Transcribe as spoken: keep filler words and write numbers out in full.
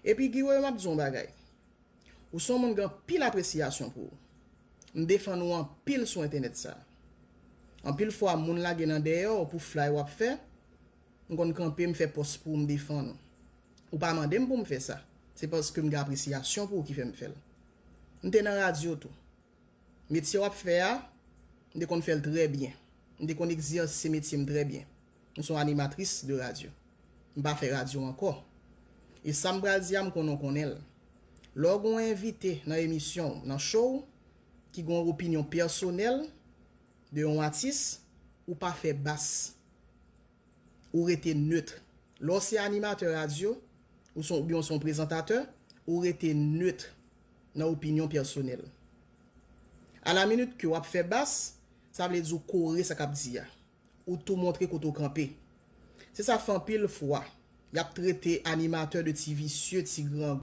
Epi Guy Royer, m ap di w yon bagay. Ou se yon moun gen anpil apresyasyon pou ou. M defann ou anpil sou entènèt sa. Anpil fwa, moun lage nan dèyè w pou flay w ap fè, m konn kanpe, m fè pòs pou ou, m defann ou. Ou pa mande m pou m fè sa. Se paske m gen apresyasyon pou ou ki fè m fè l. M te nan radyo tou. Metye w ap fè a, m te konn fè l trè byen. M te konn egzèse metye m trè byen. M se yon animatris de radyo. M pa fè radyo ankò. E sa m pral di a, m konnen w konnen l. Lè w gen yon envite nan emisyon w, nan show w, ki gen yon opinyon pèsonèl de yon atis, ou pa fè bas. Ou rete net. Lè w se animatè radyo, ou se, oubyen w se yon prezantatè, ou rete net nan opinyon pèsonèl. Alaminit ke w ap fè bas, sa vle di w kore sa k ap di a. Ou tou montre kote w kanpe. Se sa fè anpil fwa, y ap trete animatè de ti visye, ti grangou.